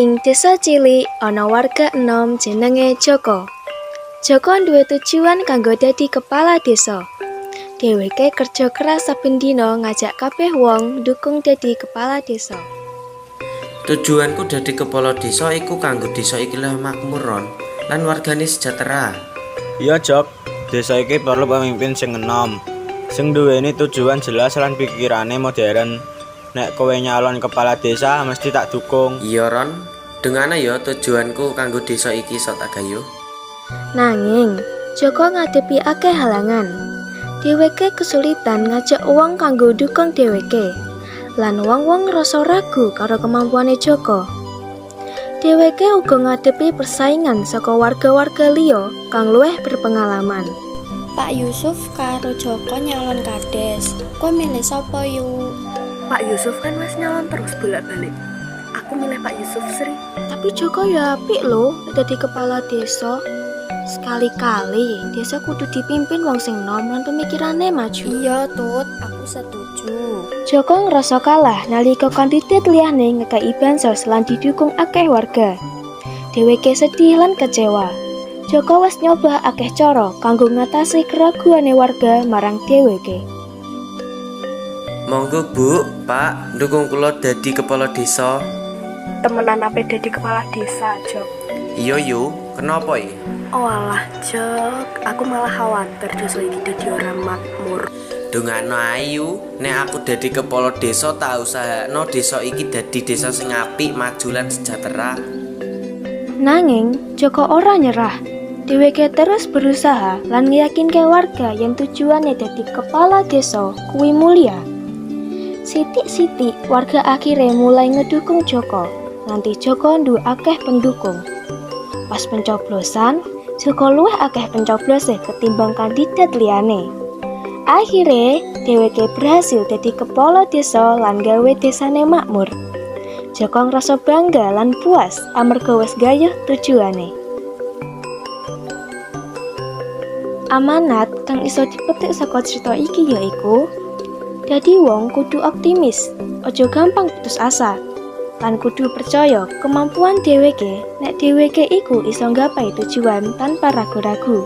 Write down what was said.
Ing desa cilik ana warga enom jenenge Joko. Joko duwe tujuan kanggo dadi kepala desa. Dheweke kerja keras saben dina ngajak kabeh wong ndukung dadi kepala desa. Tujuanku dadi kepala desa iku kanggo desa iki luwih makmur, Ron, lan wargane sejahtera. Iya, Jok. Desa iki perlu pemimpin sing enom, sing duweni tujuan jelas lan pikirane modern. Nek kowe nyalon kepala desa mesti tak dukung. Iya, Ron. Dongano ya tujuanku kanggo desa iki iso tak gayuh. Nanging, Joko ngadepi akeh halangan. Dheweke kesulitan ngajak wong kanggo ndukung dheweke. Lan wong-wong ngrasa ragu karo kemampuane Joko. Dheweke uga ngadepi persaingan saka warga-warga liya kang luwih berpengalaman. Pak Yusuf karo Joko nyalon kades. Kowe milih sapa, Yu? Pak Yusuf kan wis nyalon terus bolak-balik. Aku milih Pak Yusuf, Sri. Tapi Joko ya apik lho dadi kepala desa. Sekali-kali desa kudu dipimpin wong sing nom lan pemikirane maju. Iya, Tut, aku setuju. Joko ngrasa kalah nalika kandidat liyane ngekeki bansos lan didukung akeh warga. Dheweke sedih lan kecewa. Joko wis nyoba akeh cara kanggo ngatasi keraguane warga marang dheweke. Monggo, Bu, Pak, ndukung kula dadi kepala desa. Temenan ape dadi kepala desa, Jok? Iya, Yu. Kenapa iki? Oalah, Jok. Aku malah khawatir desa iki dadi ora makmur. Dongano ae, Yu, nek aku dadi kepala desa tak usahakno desa iki dadi desa sing apik, maju lan sejahtera. Nanging, Joko ora nyerah. Dheweke terus berusaha lan ngeyakinke warga yen tujuane dadi kepala desa kuwi mulia. Sithik-sithik warga akhire mulai ngedukung Joko, nganti Joko nduwe akeh pendukung. Pas pencoblosan, Joko luwih akeh pencoblose ketimbang kandidat liyane. Akhire, dheweke berhasil dadi kepala desa lan gawe desane makmur. Joko ngrasa bangga lan puas amarga wis gayuh tujuane. Amanat kang iso dipetik saka crita iki yaiku dadi wong kudu optimis, aja gampang putus asa, lan kudu percaya kemampuan dheweke nek dheweke iku iso nggapai tujuan tanpa ragu-ragu.